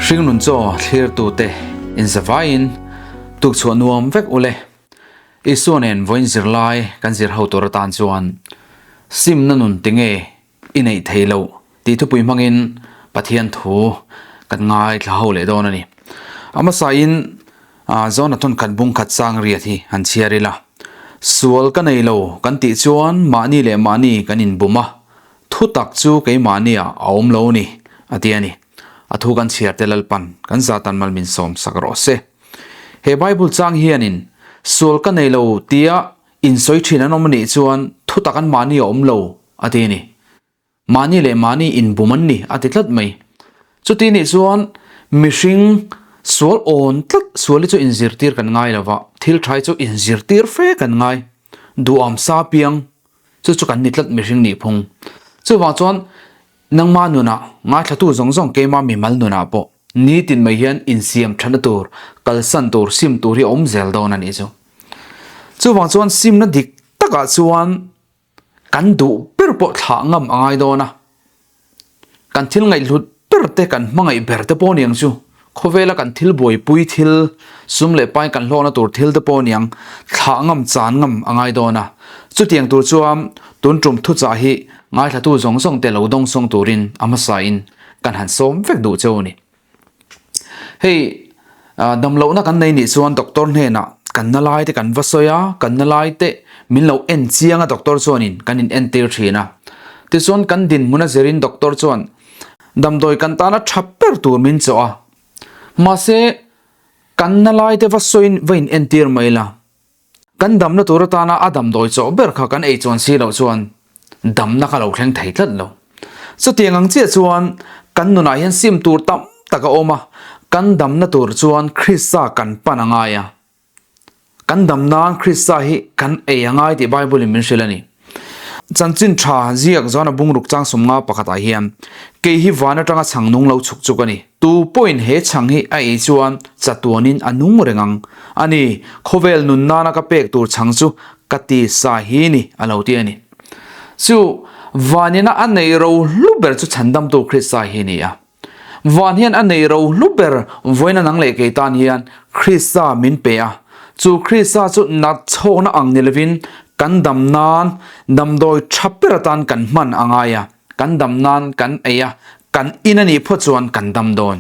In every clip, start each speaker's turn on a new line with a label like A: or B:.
A: Hringnun chaw thlirtute inzavaiin tukchhuah nuam vek ule. Isua nen vawiin zirlai kan zir ho tur atan chuan simna nun tinge i neih thei loh tih thupui hmangin Pathian thu kan ngaithla ho leh dawn a ni. A hmasain Zawna thawn khat bung khat sang riat hi han chhiar ila. Sual ka nei lo kan tih chuan mahni leh mahni kan inbum a, thu tak chu keimahniah a awm lo a ni, a ti a ni. A thu kan chhiar te Lalpan kan zatan mal min sawm sak rawh se. He Bible chang hianin sual ka nei lo tia insawi thin an awm a nih chuan thu tak an mahni a awm lo, a ti a ni. Mahni leh mahni inbum an ni a ti tlat mai. Chuti nih chuan mihring sual awn tlat sual hi chu inzirtir kan ngai lo va, thil tha hi chu inzirtir fe kan ngai. Duham sa piang chu chu kan ni tlat mihring nih phung. Chuvang chuan nangma nunah ngaithlatu zawng zawng keima mimal nunah pawh nitin mai hian insiam thatna tur, kalsan tur, sim tur hi a awm zel dawn a nih chu. Chuvang chuan simna dik takah chuan Kan duh ber pawh thlah ngam a ngai dawn a, kan thil ngaihhlut ber te kan hmangaih ber te pawh niang chu khawvela kan thil buaipui thil sum leh pai kan hlawkna tur thil te pawh niang thlah ngam chan ngam a ngai dawn a, chutiang tur chuan tun tum thuchah hi ngaithlatu zawng zawng te lo dawngsawng turin a hmasain kan han sawm vek duh cheu a ni. Hei damlohna kan nei nih chuan doctor hnenah kan na lai te kan va sawi a, kan na lai te min lo en chiang a doctor chuanin kan in entir thin a. Tichuan kan dinhmun a zirin doctor chuan damdawi kan tana tha ber tur min chawh a. Mahse kan na lai te va sawiin va in entir mai la. Kan damna tur atana a damdawi chawh ber kha kan ei chuan si loh chuan damna kha lo thleng thei tlat lo. Chutiang ang chiah chuan kan nunah hian sim tur tam tak a awm a, kan damna tur chuan Krista kan pan a ngai a. Kan dam nan Krista hi kan ei a ngai tih Bible in min hrilh a ni. Chanchin tha ziak John-a bungruk chang sawmnga pakhatah hian, Kei hi van atanga chhang nung lo chhuk chuk a ni. Tu pawhin he chhang hi a ei chuan chatuanin a nung reng ang. A ni, khawvel nun nana ka pek tur chhang chu ka ti sa hi ni, a lo ti a ni. Chu vanina a nei ro hlu ber chu chhandamtu Krista hi a ni a. Van hian a nei ro hlu ber vawiina nang leh kei tan hian Krista min pe a. Chu Krista chu nat chhawkna ang ni lovin kan dam nan damdawi tha ber atan kan hman a ngai a, kan dam nan kan ei a, kan in a nih phawt chuan kan dam dawn.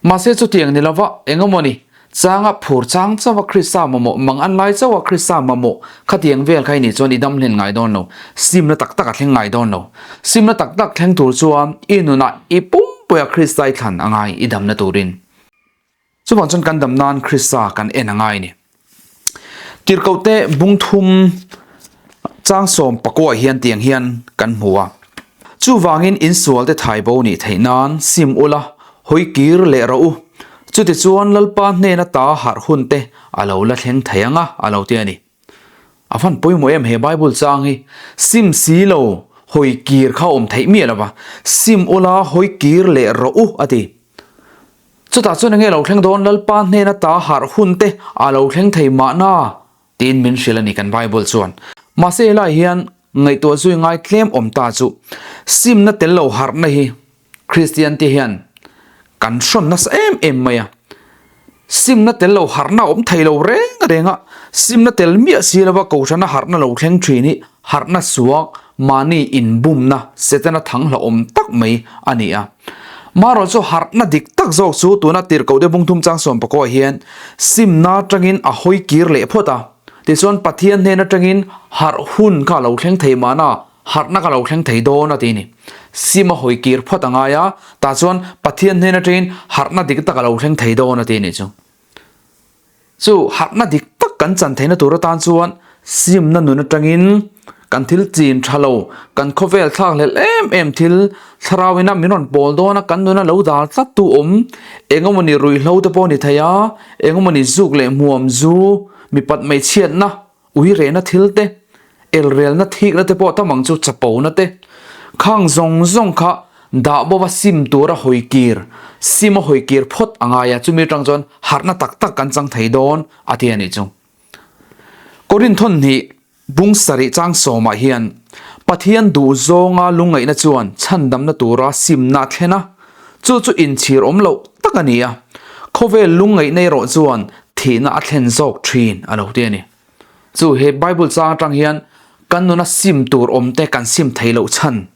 A: Mahse chutiang ni lova eng emaw ni, changa phur chang chauha Krista mamawh, mang an lai chauha Krista mamawh khatiang vel kha i nih chuan i dam hlen ngai dawn lo, simna tak tak a thleng ngai dawn lo. Simna tak tak thleng tur chuan i nunah i pumpuia Krista i thlan a ngai i damna turin. Chuvang chuan kan dam nan Krista kan en a ngai ni. Tirhkohte bungthum changsawm pakuah hian tiang hian kan hmu a. Chuvangin insualte thaibo nih theih nan sim ula, hawi kir leh rawh u. Chutichuan Lalpa hnena ta harh hunte a lo la thleng thei ang a, a lo ti a ni. A van pawimawh em he Bible chang hi. Sim si lo, hawi kir kha awm theih miah lo va. Sim ula, hawi kir leh rawh u, a ti. Chutah chuan enge lo thleng dawn Lalpa hnena ta harh hun te a lo thleng thei mahna tiin min hrilh a ni kan Bible chuan. Mahse helai hian ngaihtuah zui ngai tlem awm ta chu simna tel lo harhna hi Kristian te hian kan hrawn nasa em em mai a. Simna tel lo harhna a awm thei lo reng reng a, simna tel miah si lova Kohhrana harhna lo thleng thin hi harhna suak mahni inbumna Setana thang hlauhawm tak mai a ni a. Marawh chu harhna dik tak zawk chu tuna tirhkoh te bungthum chang sawm pakawah hian simna atangin a hawi kir leh phawt a, tichuan Pathian hnen atangin harh hun kha a lo thleng thei mahna harhna ka lo thleng thei dawn a ti ni. Sim a hawi kir phawt a ngai a, tah chuan Pathian hnen atangin harhna dik tak a lo thleng thei dawn a ti ni chu. Chu harhna dik tak kan chan theihna tur atan chuan simna nun atangin kan thil chin tha lo, kan khawvel thlak hlelh em em thil thlarau ina min rawn pawl dawn a, kan nuna lo dal tlat tu awm engemawni ruihhlo te pawh a ni thei a, engemawni zuk leh hmuam zu, mipat hmeichhiatna, Ui rehna thil te, elrelna thikna te pawh tam ang chu chapona te, khang zawng zawng kha dah bova sim tura hawi kir, sim a hawi kir phawt a ngai a, chumi atang chuan harhna tak tak kan chang thei dawn a ti a nih chu. Korinthon hnih bung sarih chang sawmah hian Pathian duh zawnga lungngaihna chuan chhandamna tura simna a thlen a. Chu chu inchhir awm loh tak a ni a, khawvel lungngaihna erawh chuan thihna a thlen zawk thin a lo ti a ni. Chu he Bible chang atang hian kan nuna sim tur awm te kan sim thei loh chhan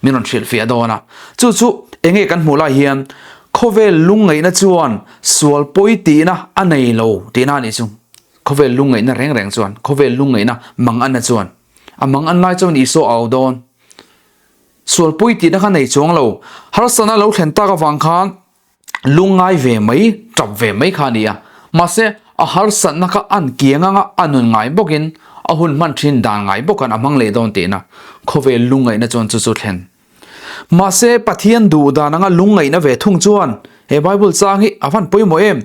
A: min rawn hrilhfiah dawn a. Chu chu enge kan hmuh lai hian khawvel lungngaihna chuan sual pawi tihna a nei lo tihna a nih chu. Khawvel lungngaihna reng reng chuan, khawvel lungngaihna mang anna chuan a mang an lai chuan Isua a au dawn. Sual pawi tihna kha nei chuang lo. Harsatna lo thlen tak avang khan lungngai ve mai, tap ve mai kha a ni a. Mahse, a harsatna kha an kiang anga a nun ngai bawkin a hun hman thin dan ngai bawk khan a hmang leh dawn tihna khawvel lungngaihna chuan chu chu thlen. Mahse, Pathian duh dan anga lungngaihna ve thung chuan he Bible chang hi a van pawimawh em?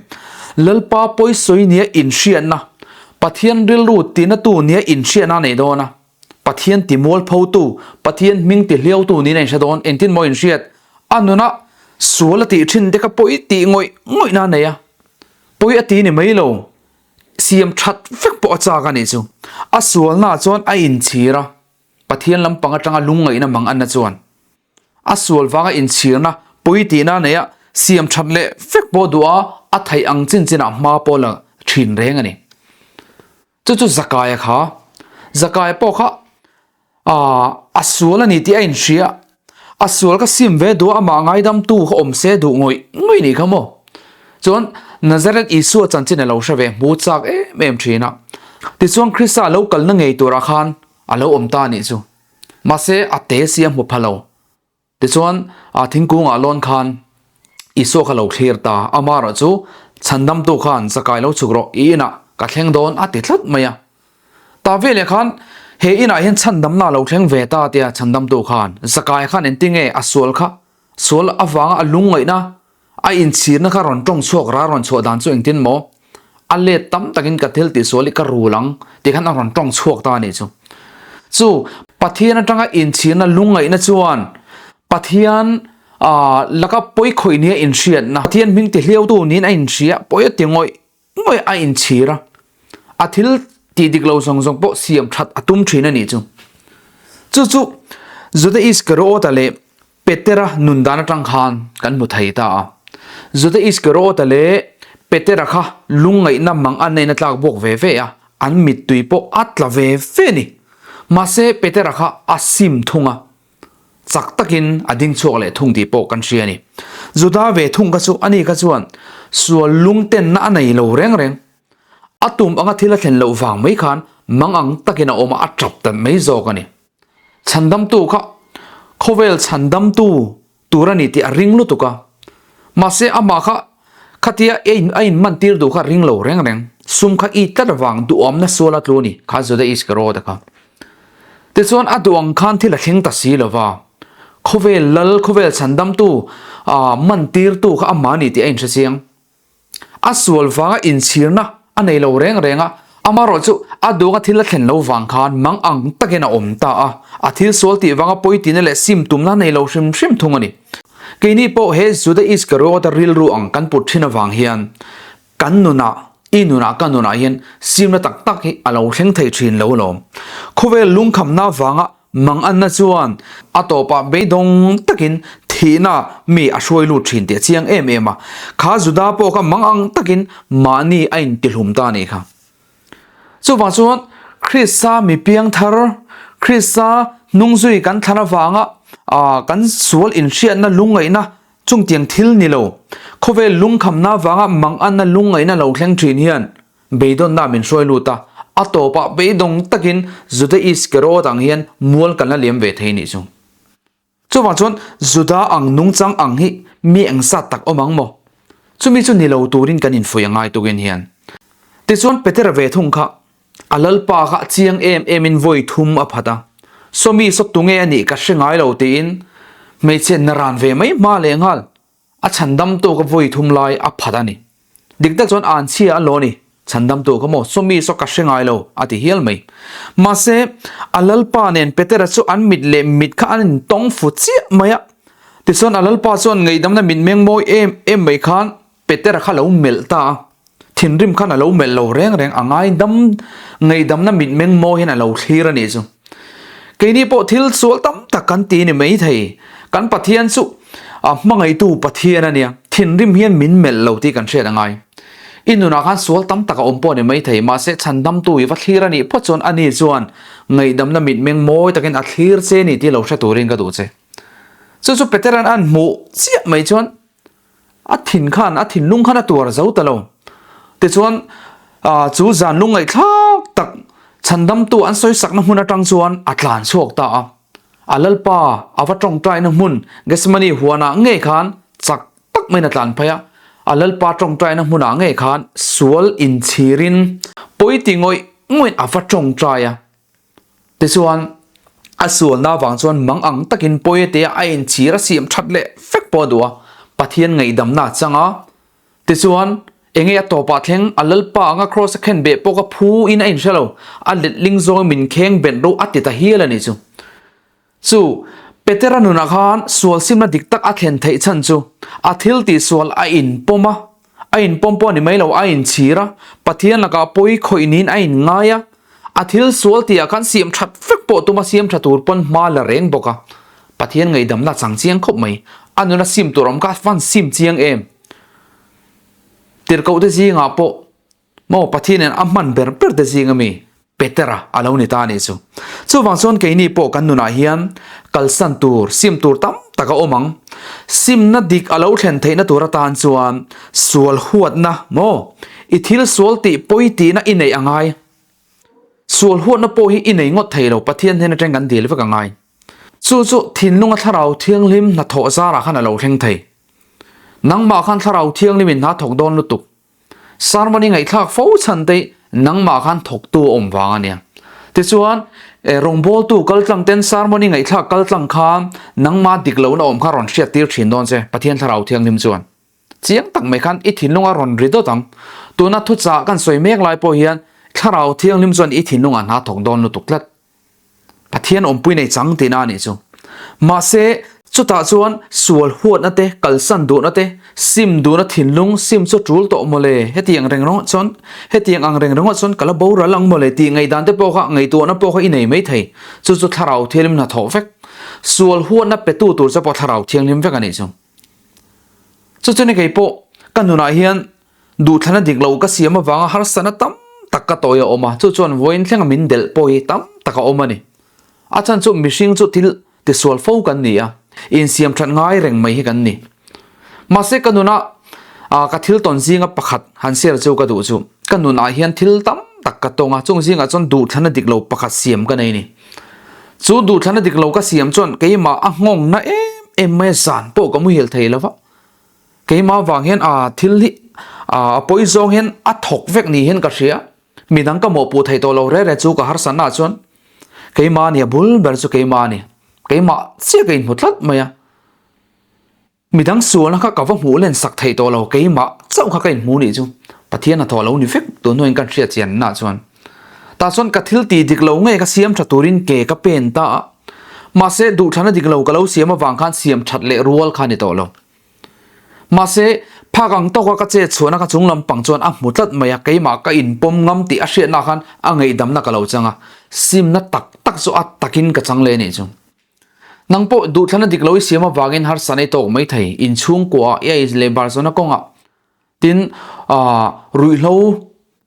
A: Lalpa pawisawi nia inhriatna, Pathian rilru tinatu nia inhriatna a nei dawn a. Pathian ti mualphotu, Pathian hming ti hliautu niin a inhre dawn. Engtin maw inhriat? A nuna sual a tih thin te kha pawi tih ngawih ngawihna a nei a, pawi a ti ni mai lo, siam that vek pawh a chak a nih chu. A sualnaah chuan a inchhir a, Pathian lampang atanga lungngaihna mang anna chuan a sual vanga inchhirna pawi tihna a nei a, siam that leh vek pawh duh a, a theih ang chin chinah hma pawh la thin reng a ni. Chu chu Zakaia kha, Zakaia pawh kha aah a sual a ni tih a inhria, a sual ka sim ve duh a, amah ngaidamtu kha awm se duh ngawih ngawih nih kha maw? Chuan Nazareth Isua chanchin a lo hre ve hmu chak em em thin a. Tichuan Krista lo kalna ngei turah khan a lo awm ta a nih chu. Mahse a te si a hmu pha lo. Tichuan, a thingkungah lawn khan Isua kha lo thlir ta, amaherawh chu chhandamtu khan Zakai lo chhuk rawh, i inah ka thleng dawn a ti tlat mai a. Tah veleh khan he inah hian chhandamna a lo thleng ve ta tia chhandamtu khan Zakai khan engtinge a sual kha sual avanga a lungngaihna A inchhirna kha rawn tawng chhuak ra rawn chhuah dan chu engtin maw? A let tam takin ka thil tihsual i ka rul ang tih khan a rawn tawng chhuak ta a nih chu. Chu Pathian atanga inchhirna lungngaihna chuan Pathian laka pawi khawih nia inhriatna, Pathian hming tihliautu niin a inhria, pawi a ti ngawih ngawih a inchhir a, a thil tih dik lo zawng zawng pawh siam that a tum thin a nih chu. Chu chu Juda Iskariota leh Petera nun dan atang khan kan hmu thei ta a. Juda Iskariota leh Petera kha lungngaihna mang an neihna tlak bawk ve ve a, an mittui pawh a tla ve ve a ni. Mahse Petera kha a sim thung a. Chak takin a ding chhuak leh thung tih pawh kan hria a ni. Juda ve thung kha chu ani kha chuan sual lungtenna a nei lo reng reng. A tum anga thil a thlen loh vang mai khan mang ang takin a awm a, a tap ta mai zawk a ni. Chhandamtu kha khawvel chhandamtu tur a ni tih a ring lutuk a. Mahse amah kha khatia a inmantir duh kha ring lo reng reng. Sum kha i tlat avang duhawmna sual a tlu a ni kha Juda Iskariot-a kha. Tichuan a duh ang khan thil a thleng ta si lo va, khawvel lal, khawvel chhandamtu, mantirtu kha amah a ni tih a inhre chiang. A sual vanga inchhirna a nei lo reng reng a, amaherawh chu a duhanga thil a thlen lo vang khan mang ang takin a awm ta a, a thil sual tih vanga pawitina leh sim tumna a nei lo hrim hrim thung a ni. Keini pawh he Juda Iskariota rilru ang kan put thin avang hian Kan nunah, i nunah ka nunah hian simna tak tak hi a lo thleng thei thin lo alawm. Khawvel lungkhamna avanga manganna chuan a tawpah beidawng takin thihna mi a hruai lut thin tih a chiang em em a. Kha Juda pawh kha mangang takin mahni a intihlum ta a nih kha. Chuvang chuan Krista mi piang thar, Krista hnungzui kan thlan avanga kan sual inhriatna lungngaihna Chungtiang thil ni lo, khawvel lungkhamna avanga manganna lungngaihna lo thleng thin hian beidawnna min hruai lut a, a tawpah beidawng takin Juda Iskariot ang hian mual kan la liam ve thei nih chu. Chuvang chuan Juda ang nungchang ang hi mi engzat tak awm ang maw? Chumi chu ni lo turin kan infuih a ngai tukin hian. Tichuan Petera ve thung kha A lalpa kha chiang em emin vawi thum a phat a, Sawmi saw tunge a nih ka hre ngai lo tiin hmeichhe naran ve mai hma leh nghal a chhandamtu kha vawi thum lai a phat a ni. Dik tak chuan anchhia a lo ni, chhandamtu kha maw Sawmi saw ka hre ngai lo a ti hial mai. Mahse, a lalpa nen Petera chu an mit leh mit kha an intawng fu chiah mai a, tichuan a lalpa chuan ngaihdamna mitmeng mawi em em mai khan Petera kha lo melh ta a, thinrim khan a lo melh lo reng reng, a ngaidam ngaihdamna mitmeng mawi hian a lo thlir a nih chu. Keini pawh thil sual tam tak kan ti ni maithei, kan Pathian chu A hmangaihtu Pathian a nia, thinrim hian min melh lo tih kan hriat a ngai. I nunah khan sual tam tak a awm pawh a ni maithei, mahse chhandamtu i va thlir a nih phawt chuan ani chuan ngaihdamna mitmeng mawi takin a thlir che ni tih lo hre turin ka duh che. Chu chu Petera'n a hmuh chiah mai chuan a thin khan, a thinlung khan a tuar zo ta lo. Tichuan, chu zan lungngaihthlak tak chhandamtu an sawisakna hmun atang chuan a tlan chhuak ta a. A Lalpa a va tawngtaina hmun Gethsemane huanah ngei khan chak tak maiin a tlan phei a. A Lalpa tawngtaina hmunah ngei khan sual inchhirin pawi ti ngawih ngawih a va tawngtai a. Tichuan, a sualna avang chuan mang ang takin pawiatea a inchhir a siam that leh vek pawh a duh a, Pathian ngaihdamna a chang a. Tichuan, enge a tawpah thleng a Lalpa anga kraws a khen beh pawh ka phu in a inhre lo, a letling zawng min kheng benh ro a ti ta hial a nih chu. Chu, Petera nunah khan sual simna dik tak a thlen theih chhan chu a thil tihsual a inpawm a, a inpawm pawh a ni mai lo, a inchhir a, Pathian lakah pawi khawih niin a inngai a, a thil sual tihah khan siam that vek pawh tuma siam tha tur pawn hma la reng bawk a, Pathian ngaihdamna a chang chiang khawp mai, a nuna sim tur awm kha a van sim chiang em? Tirhkohte zingah pawh Maw Pathianin a hman ber ber te zing ami Petera a lo ni ta a nih chu. Chuvang chuan keini pawh kan nunah hian kalsan tur, sim tur tam tak a awm ang. Simna dik a lo thlen theihna tur atan chuan sual huatna maw i thil sual tih pawi tihna i neih a ngai. Sual huatna pawh hi i nei ngawt thei lo, Pathian hnen atang kan dil vek a ngai. Chu chu thinlunga thlarau thianghlim hnathawh zarah khan a lo thleng thei. Nangmah khan thlarau thianghlimin hna thawk dawn lutuk. Sermon i ngaihthlak fo chhan te nangmah khan thawktu a awm vang a nia. Tichuan, rawngbawltu kaltlang ten sermon i ngaihthlak kaltlang khan nangmah dik lohna awm kha rawn hriat tir thin dawn che, Pathian Thlarau Thianghlim chuan. Chiang tak mai khan i thinlung a rawn ri dawt ang. Tuna thuchah kan sawi mek lai pawh hian Thlarau Thianghlim chuan i thinlungah hna thawk dawn lutuk tlat. Pathian awmpui nei chang tihna a nih chu. Mahse, chutah chuan sual huatna te, kalsan duhna te, sim duhna thinlung, sim chu tul tawh mawle, hetiang reng rawngah chuan, hetiang ang reng ringawt chuan ka la boral ang mawle tih ngaihdan te pawh kha, ngaihtuahna pawh kha i nei mai thei. Chu chu Thlarau Thianghlim hnathawh vek. Sual huatna petu tur che pawh Thlarau Thianghlim vek a nih chu. Chu chuan kei pawh ka nunah hian Duhthlana dik lo ka siam avanga harsatna tam tak ka tawi a awm a, chu chuan vawiin thlenga min delh pawh hi tam tak a awm a ni. A chhan chu mihring chu thil tisual fo kan ni a, insiam that ngai reng mai hi kan ni. Mahse ka nuna ka thil tawn zinga pakhat han share chu ka duh chu, ka nunah hian thil tam tak ka tawng a, chung zingah chuan duhthlana dik lo pakhat siam ka nei a ni. Chu duhthlana dik lo ka siam chuan keimah a nghawngna em em mai a, zan pawh ka muhil thei lo va. Keimah vang hian a thil hi a pawi zawng hian a thawk vek ni hian ka hria. Midang ka mawhpuh theih tawh lo re re chu ka harsatna ah chuan keimah a ni a bul ber chu keimah a ni. Keimah chiah ka inhmu tlat mai a. Midang sualna kha ka va hmuh len sak theih tawh lo keimah chauh kha ka inhmu nih chu Pathian hnathawh lo ni vek tun hnuaiin kan hriat chianna ah chuan. Tah chuan ka thil tih dik lo ngei ka siam tha turin ke ka pen ta a. Mahse duhthlana dik lo ka lo siam avang khan siam that leh rual kha a ni tawh lo. Mahse, phak ang tawka ka chet chhuahna ka chung lampang chuan a hmu tlat mai a, keimah ka inpawm ngam tih a hriatna khan a ngaihdamna ka lo chang a, simna tak tak chu a takin ka chang leh a nih chu. Nang pawh duhthlana dik lo i siam avangin harsatna i tawk mai thei, inchhungkuaah i ei leh bar zawhna kawngah Tin, ruihhlo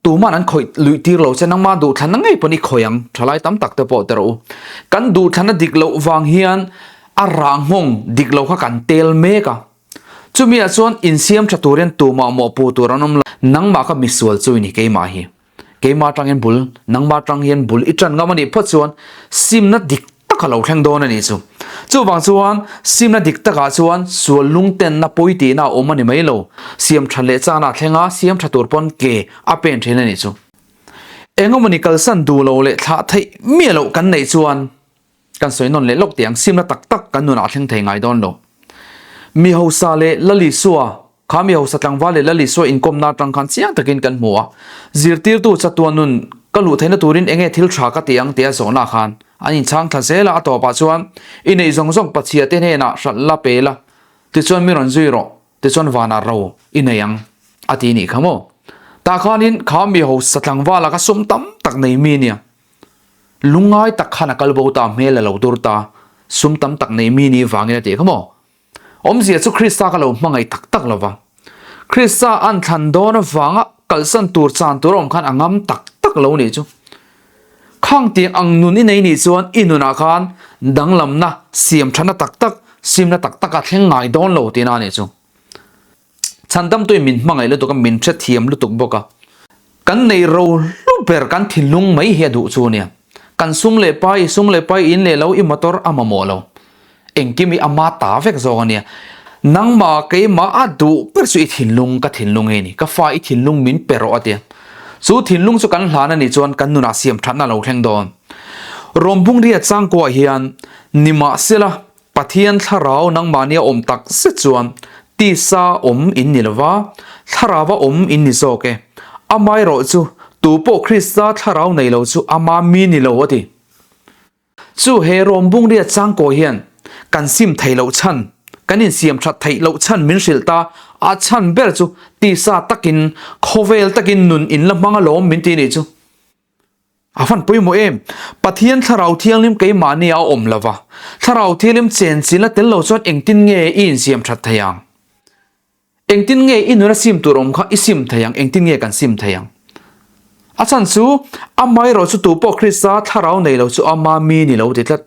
A: tuman an khawih luih tir lo che, nangmah duhthlanna ngei pawn i khawih ang, thalai tam tak te pawh ti rawh u. Kan duhthlanna dik loh vang hian a rah nghawng dik lo kha kan tel mek a. Chumi ah chuan insiam tha tur hian tumah mawhpuh tur an awm lo, nangmah kha misual chu i ni keimah hi. Keimah atang hian bul, nangmah atang hian bul i tan ngam a nih phawt chuan simna dik tak a lo thleng dawn a nih chu. Chuvang chuan simna dik takah chuan sual lungtenna pawi tihna a awm a ni mai lo, siam tha leh chana a thleng a, siam tha tur pawn ke a pen thin a nih chu. Engemawni kalsan duh lo leh thlah theih miah loh kan neih chuan Kan sawi nawn leh lawk tih ang simna tak tak kan nunah a thleng thei ngai dawn lo. Mi hausa leh Lal Isua, kha mi hausa tlangval leh Lal Isua inkawmna atang khan chiang takin kan hmu a. Zirtirtu chatuan nun ka luh theihna turin enge thil tha ka ti ang tia zawhna khan an inchhang thla zel a, a tawpah chuan i neih zawng zawng Pathiate hnenah hralh la pe la, tichuan mi rawn zui rawh, tichuan vanah ro i nei ang a ti nih kha maw. Tah khanin kha mi hausa tlangvala kha sum tam tak nei mi nia. Lungngai tak khan a kal bo ta, hmel a lo dur ta, sum tam tak nei mi ni vangin a tih kha maw? Awmzia chu Krista ka lo hmangaih tak tak lo va. Krista an thlan dawn avanga kalsan tur chan tur a awm khan a ngam tak tak lo nih chu. Khang tiang ang nun i nei nih chuan i nunah khan danglamna, siamthatna tak tak, simna tak tak a thleng ngai dawn lo tihna a nih chu. Chhandamtuin min hmangaih lutuk a, min hrethiam lutuk bawk a. Kan nei ro hlu ber kan thinlung mai hi a duh chu a nia. Kan sum leh pai, i sum leh pai, in leh lo, i motor a mamawh lo. Engkim hi ama ta vek zawk a nia. Nangmah keimah a duh ber chu i thinlung, ka thinlung hi a ni. Ka fa i thinlung min pe rawh a tia. Chu thinlung chu kan hlan a nih chuan kan nunah siam thatna a lo thleng dawn. Rawmbungria changkuah hian nimahsela Pathian thlarau nangmahni a awm tak zet chuan tisa awm in ni lova, thlarauva awm in ni zawk e. Amaherawh chu, tupawh Krista thlarau nei lo chu ama mi ni lo a ti. Chu he rawmbungria changkaw hian kan sim theih loh chhan, kan insiam that theih loh chhan min hrilh ta, a chhan ber chu tisa takin, khawvel takin nun in la hmang alawm min ti nih chu. A van pawimawh em? Pathian Thlarau Thianghlim keimahni a awm lova, Thlarau Thianghlim chenchilna tel lo chuan engtin nge i insiam that thei ang? Engtin nge i nuna sim tur awm kha i sim thei ang? Engtin nge kan sim thei ang? A chhan chu, amaherawh chu tupawh Krista Thlarau nei lo chu ama mi ni lo ti tlat.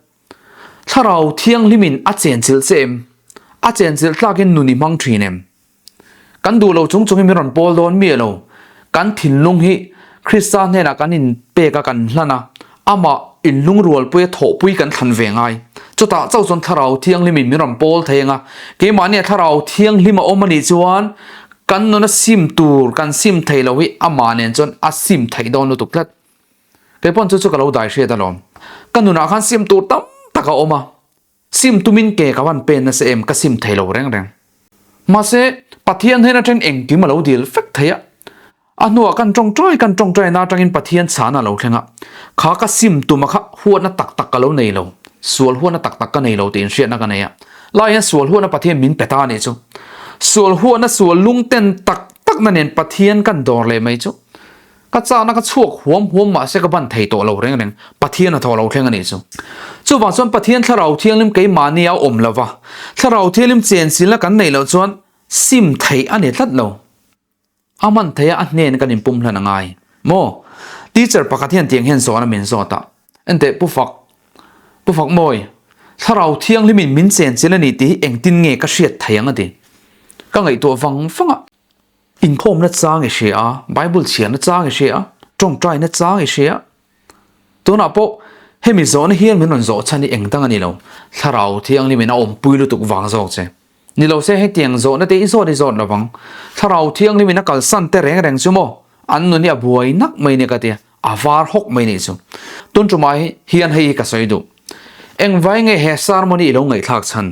A: Thlarau Thianghlimin a chenchilh che em? A chenchilh tlakin nun i hmang thin em? Kan duh lo chung chungin min rawn pawl dawn miah lo. Kan thinlung hi Krista hnenah kan inpek a, kan hlan a, amah inlungrualpuia thawhpui kan thlan ve ngai. Chutah chauh chuan Thlarau Thianghlimin min rawn pawl thei ang a, keimahnia Thlarau Thianghlim a awm a nih chuan kan nuna sim tur kan sim thei lo hi amah nen chuan a sim theih dawn lutuk tlat. Kei pawn chu chu ka lo dai hriat alawm. Ka nunah khan sim tur tam tak a awm a, Sim tumin ke ka van pen nasa em ka sim thei lo reng reng. Mahse, Pathian hnen atangin engkim a lo dil vek thei a. A hnuah kan tawngtai kan tawngtai na atangin Pathian chhana a lo thleng a. Kha ka sim tuma kha huatna tak tak ka lo nei lo, sual huatna tak tak ka nei lo tih inhriatna ka nei a. Lai hian sual huatna Pathian min pe ta a nih chu. Sual huatna sual lungten tak takna nen Pathian kan dawr leh mai chu. Ka chahna ka chhuak huam huam mahse ka ban thei tawh lo reng reng, Pathian a thaw lo thleng a nih chu. Chuvang chuan Pathian Thlarau Thianghlim keimahni a awm lo va, Thlarau Thianghlim chenchilna kan neih loh chuan sim theih a ni tlat lo. A hman theih a a hnen kan inpum hlan a ngai maw? Teacher pakhat hian tiang hian zawhna min zawt a, Enteh Pu Fak, Pu Fakmawi, Thlarau Thianghlimin min chenchilh a ni tih hi engtin nge ka hriat theih ang a ti. Ka ngaihtuah vang vang a. Inkhawmna chang i hria a, Bible chhiarna chang i hria a, tawngtaina chang i hria a. Tunah pawh hemi zawhna hian min rawn zawh chhan hi eng dang a ni lo, Thlarau Thianghlimin a awmpui lutuk vang zawk che. Ni lo se hetiang zawhna te i zawt i zawt lovang. Thlarau Thianghlimin a kalsan te reng reng chu maw, an nun hi a buai nak mai nia ka ti a, a var hawk mai nih chu. Tun tumah hian hei hi ka sawi duh. Engvai nge he sermon hi i lo ngaihthlak chhan?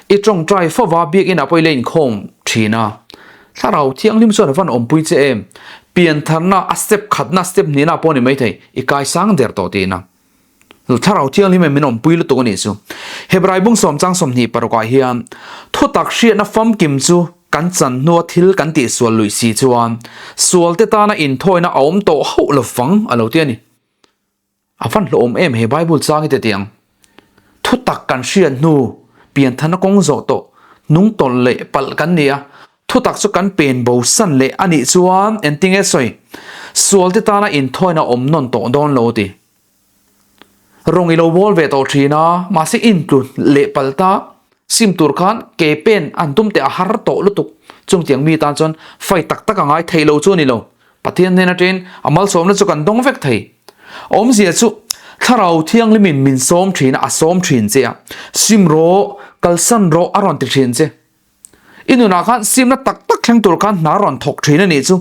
A: I tawngtai fova biakinah pawh i la inkhawm thin a, Thlarau Thianghlim chuan a van awmpui che em? Piantharna a step khatna step hnihna pawh a ni maithei, i kaisang der tawh tihna. Thlarau Thianghlim hian min awmpui lutuk a nih chu. Hebrai bung sawmchang 26 ah hian thutak hriatna famkim chu kan chan hnua thil kan tihsual luih si chuan sualte tana inthawina a awm tawh hauh lovang a lo ti a ni. A van hlawhawm em he Bible chang hi te tiang. Thutak kan hriat hnu, pianthana kawng zawh tawh, hnung tawlh leh palh kan ni a, thutak chu kan pen bo san leh a nih chuan engtinge sawi? Sual te tana inthawina awm nawn tawh dawn lo ti. Rawng i lo bawl ve tawh thin a, mahse intlu leh palh ta, sim tur khan ke pen an tum teh a har tawh lutuk. Chungtiang mi tan chuan fai tak tak a ngai theih lo chu a ni lo. Pathian hnen atangin a malsawmna chu kan dawng vek thei. Awmzia chu Thlarau Thianghlimin min sawm thin a, a sawm thin che a, sim rawh, kalsan rawh a rawn ti thin che. I nunah khan simna tak tak thleng tur khan hna rawn thawk thin a nih chu.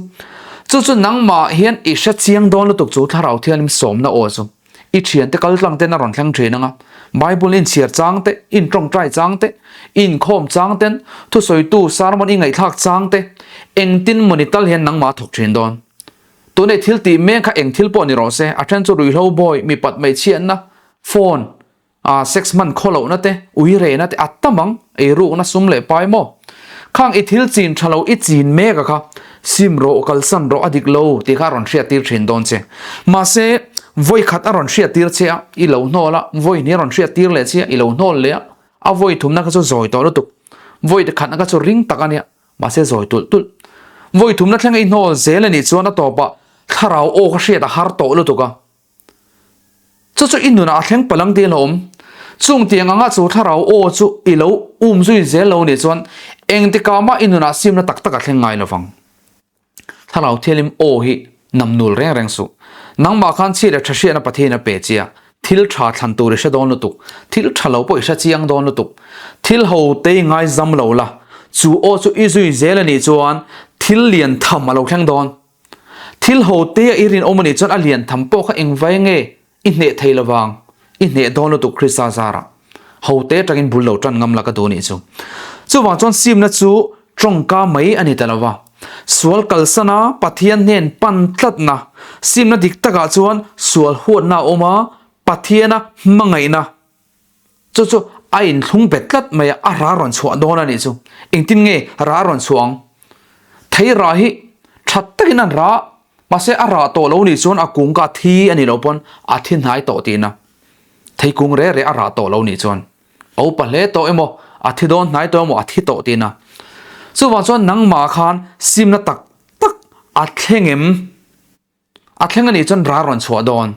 A: Chu chu nangmah hian i hre chiang dawn lutuk chu Thlarau Thianghlim sawmna aw chu. I thiante kal tlang ten a rawn thleng thin ang a, Bible inchhiar chang te, intawngtai chang te, inkhawm chang ten, thusawitu sermon i ngaihthlak chang te, engtin mawni tal hian nangmah a thawk thin dawn. Tunei thil tih mek kha eng thil pawh ni rawh se, a then chu ruihhlo bawi, mipat hmeichhiatna, phone, A sex hman khaw lohna te, ui rehna te a tam ang, eirukna sum leh pai maw? Khang i thil chin tha lo i chin mek a kha, sim rawh, kalsan rawh a dik lo tih kha a rawn hriat tir thin dawn che. Mahse, vawi khat a rawn hriat tir che a, i lo hnawl a, vawi hnih a rawn hriat tir leh che a, i lo hnawl leh a, a vawi thumna kha chu zawi tawh lutuk. Vawi khatna kha chu ring tak a nia, mahse zawi tulh tulh. Vawi thumna thlenga i hnawl zel a nih chuan a tawpah thlarau aw kha hriat a har tawh lutuk a. Chu chu i nunah a thleng palang tiin a awm. Chung tiang anga chu thlarau aw chu i lo um zui zel lo nih chuan engtikah mah i nunah simna tak tak a thleng ngai lovang. Thlarau Thianghlim aw hi nam nul reng reng suh. Nangmah khan chhi leh tha hriatna Pathian a pe chia. Thil tha thlan tur i hre dawn lutuk. Thil tha lo pawh i hre chiang dawn lutuk. Thil ho te i ngaizam lo la. Chu aw chu i zui zel a nih chuan thil lian tham a lo thleng dawn. Thil ho te a i rinawm a nih chuan a lian tham pawh kha engvai nge i hneh thei lovang, i hneh dawn lutuk Krista zarah. Ho te atangin bul lo tan ngam la ka duh nih chu. Chuvang chuan simna chu tawngka mai a ni ta lova. Sual kalsana Pathian hnen pan tlatna, simna dik takah chuan sual huatna a awm a, Pathiana hmangaihna Chu chu a inthlung bet tlat mai a, a ra rawn chhuah dawn a nih chu. Engtin nge ra rawn chhuah ang? Thei ra hi tha takin an ra, mahse a rah tawh lo nih chuan a kung ka thi a nih loh pawn a thi hnai tawh tihna. Thei kung re re a rah tawh lo nih chuan a upa hle tawh emaw, a thi dawn hnai tawh emaw a thi tawh tihna. Chuvang chuan nangmah khan simna tak tak a thleng em? A thleng a nih chuan ral rawn chhuah dawn.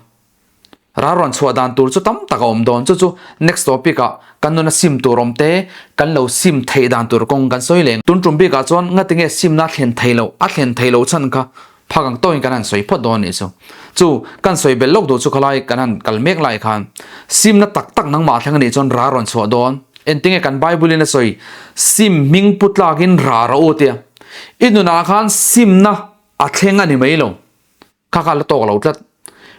A: Ral rawn chhuah dan tur chu tam tak a awm dawn. Chu chu next topic ah kan nuna sim tur awm te, kan lo sim theih dan tur kawng kan sawi leng. Tun tum bik ah chuan ngati nge simna a thlen thei loh, a thlen thei loh chhan kha phak ang tawhin kan han sawi phawt dawn a nih chu. Chu kan sawi belh lawk duh chu khalai kan han kal mek lai khan simna tak tak nangmah a thleng a nih chuan ral rawn chhuah dawn. Engtinge kan Bible in a sawi sim hming pu tlakin ra rawh u tia. I nunah khan simna A thleng a ni mai lo. Kha kha la tawk lo tlat.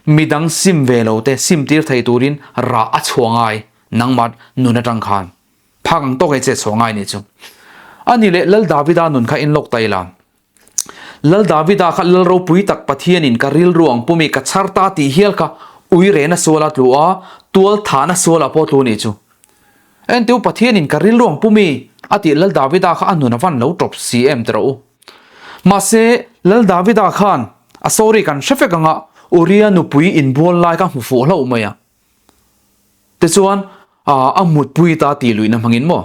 A: Midang sim ve lo te sim tir thei turin rah a chhuah ngai nangmah nun atang khan. Phak ang tawk e che chhuah ngai nih chu. A ni leh Lal Davida nun kha in lawk ta ila. Lal Davida kha Lal ropui tak Pathianin ka rilru ang pumi ka chhar ta tih hial kha uirena suala tlu a, tual thahna sualah pawh tlu nih chu. Entiu Pathianin ka rilru ang pumi a tih Lal Davida kha a nun a van lo tawp si em ti rawh u. Mahse, Lal Davida khan a story kan hre vek anga Uria nupui inbual lai kha hmu fuh hlauh mai a. Tichuan, a mutpui ta tih luihna hmangin maw?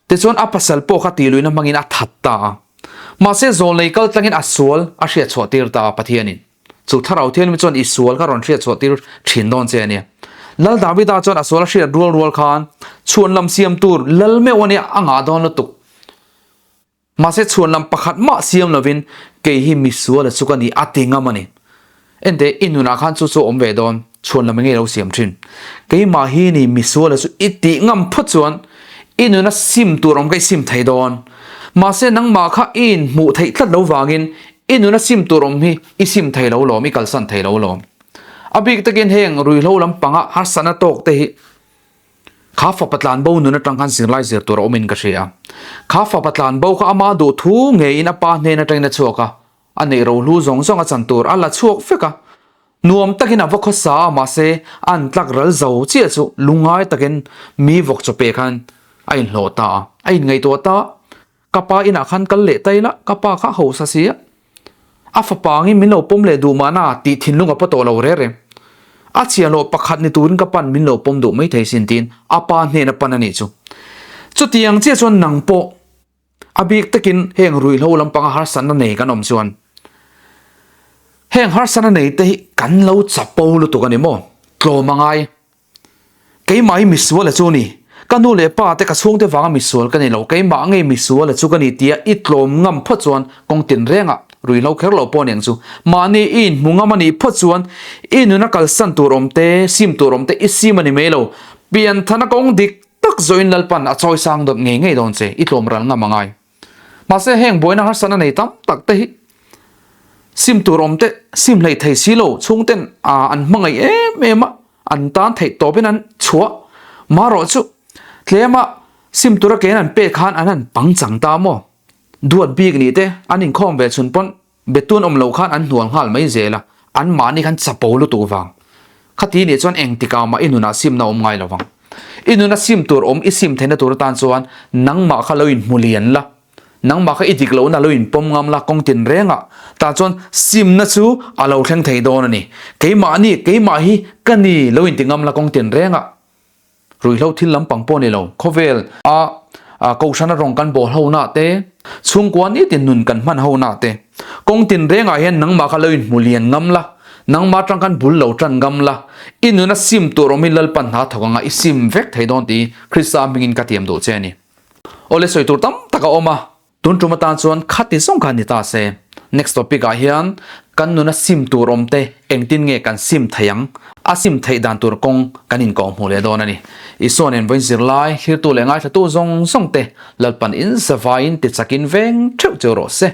A: Tichuan a pasal pawh kha tih luihna hmangin a that ta a. Mahse, zawlnei kal tlangin a sual a hriat chhuah tir ta a Pathianin. Chu thlarau thianghlim chuan i sual kha rawn hriat chhuah tir thin dawn che a nia. Lal Davida chuan a sual a hriat rual rual khan chhuan lam siam tur lal meuh a nia a ngah dawn lutuk. Mahse chhuan lam pakhat mah siam lovin kei hi misuala chu ka ni a ti ngam a ni. Ente i nunah khan chu chu awm ve dawn, chhuan lam engei lo siam thin. Keimah hi ni misuala chu i tih ngam phawt chuan i nuna sim tur awm kha i sim thei dawn. Mahse nangmah kha i inhmuh theih tlat lo vangin i nuna sim tur awm hi i sim thei lo lawm, i kalsan thei lo lawm. A bik takin heng ruihhlo lampanga harsatna tawk te hi Kha fapa tlan bo nun atang khan zirlai zir tur a awmin ka hria. Kha fapa tlan bo kha ama duh thu ngeiin a pa hnen atangin a chhuak a, a neih rohlu zawng zawng a chan tur a la chhuak vek a. Nuam takin a va khawsa a, mahse an tlak ral zo chiah chu lungngai takin mi vawk chaw pe khan a inhlawh ta a, a inngaihtuah ta a. Ka pa inah khan kal leh ta ila, ka pa kha hausa si a, a fapa angin min lo pawm leh duh mahna tih thinlung a paw tawh lo reng reng. A chiahloh pakhat ni turin ka pan min lo pawm duh maithei sin tiin a pa hnena pan a nih chu. Chutiang chiah chuan nang pawh a bik takin heng ruihhlo lampanga harsatna nei kan awm chuan heng harsatna nei te hi kan lo chapo lutuk a ni maw? Tlawm a ngai. Keimah hi misual a chu ni. Ka nu leh pa te ka chhungte vanga misual ka ni lo, keimah ngei misual a chu ka ni tia i tlawm ngam phawt chuan kawng tin rengah ruihhlo kher lo pawh aniang chu. Mahni i inhmu ngam a nih phawt chuan i nuna kalsan tur awm te, sim tur awm te i sim a ni mai lo. Pianthana kawng dik tak zawhin Lalpan a chawisang dawt ngei ngei dawn che, i tlawm ral ngam a ngai. Mahse heng buaina harsatna nei tam tak te hi sim tur awm te sim hleih thei si lo chhungten an hmangaih em em a, an tan theih tawpin an chhuah. Marawh chu tlema sim tura kein an pek khan an han pangchang ta maw? Duat bik nih te an inkhawm ve chhun pawn Betun awm lo khan an hnual nghal mai zel a, an mahni khan chapo lutuk vang. Khati nih chuan engtikah mah i nunah simna awm ngai lo vang. I nuna sim tur awm i sim theihna tur atan chuan nangmah kha lo inhmu lian la, nangmah kha i dik lohna lo inpawm ngam la kawng tin rengah tah chuan simna chu a lo thleng thei dawn a ni. Keimahni, keimah hi ka ni lo inti ngam la kawng tin rengah. Ruihhlo thil lampang pawh ni lo, khawvel a Kohhrana rawng kan bawl ho na te, chhungkua nitin nun kan hman ho na te, kawng tin rengah hian nangmah kha lo inhmu lian ngam la, nangmah atang khan bul lo tan ngam la, i nuna sim tur awmin Lalpan hna thawk anga i sim vek thei dawn tih Krista hmingin ka tiam duh che a ni. Awle sawi tur tam tak a awm a. Tun tum atan chuan khati zawng kha ni ta se. Next topic ah hian kan nuna sim tur awm te engtin nge kan sim theih ang? A sim theih dan tur kawng kan inkawh hmuh leh dawn a ni. Isua nen vawiin zirlai, hlirtu leh ngaithlatu zawng zawng te Lalpan in zavaiin tichakin veng theuh cheu rawh se.